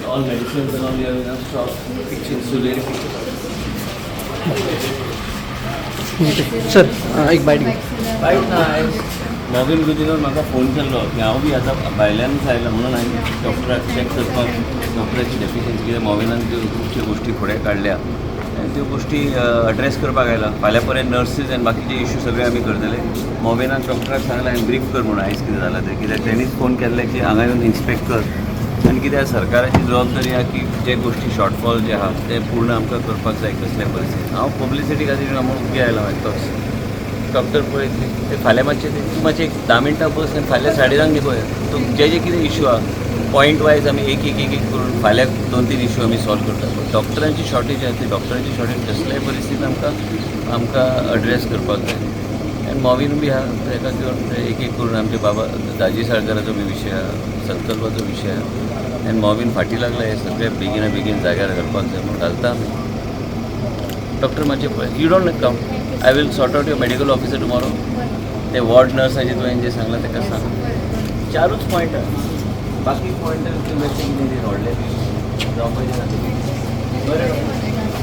All medicines and all you have enough stock. Picture, Suleri picture. Sir, एक बायट घे. बायट ना. आयज मॉविन गुदिन्होन म्हाका फोन केल्लो की हांव बी आतां भायल्यानच आयला म्हणून हांवें डॉक्टराक चॅक करपाक डॉक्टराची डेफिशियन्सी कितें. मॉविनान त्यो खुबश्यो गोश्टी फुडें काडल्या आनी त्यो गोश्टी एड्रेस करपाक आयला. फाल्यां पर्यंत नर्सीस आनी बाकीचे इश्यू सगळे आमी करतले. मॉविनान डॉक्टराक सांगलां हांवें ब्रीफ कर म्हणून आयज कितें जालां तें, कित्याक तेणीच फोन केल्ले की हांगा येवन इन्स्पेक्ट कर. आनी कित्याक सरकाराची जबाबदारी आहा की जे गोश्टी शॉर्टफॉल जे आहा ते पूर्ण आमकां करपाक जाय कसल्याय परिस्थितीन. हांव पब्लिसिटी खातीर म्हणून उगी आयला एकटोच. डॉक्टर पळयतले ते फाल्यां. मातशें ते तूं मातशें एक 10 मिनटां बस आनी फाल्यां 9:30 न्ही पळय तूं जे जे कितें इशू आहा पॉयंट वायज आमी एक एक एक एक करून फाल्यां दोन तीन इशू आमी सॉल्व करता. पण डॉक्टरांची शॉर्टेज आहा, ती डॉक्टरांची शॉर्टेज कसल्याय परिस्थितीन आमकां आमकां अड्रेस करपाक जाय. आनी मॉविन बी आहा, ताका घेवन एक एक करून आमचे बाबा दाजी साळकाराचो बी विशय आहा, संकल्पाचो विशय आहा आनी मॉविन फाटीं लागला. हे सगळे बेगिना बेगीन जाग्यार घालपाक जाय म्हणून घालता आमी. डॉक्टर मातशें पळय. You don't come, I will sort out your medical officer tomorrow. ते वॉर्ड नर्साचे तुवें जे सांगलां ताका सांग. चारूच पॉयंट आहा, बाकी पॉयंट कितें ते व्हडले जावपाचें ना. बरें.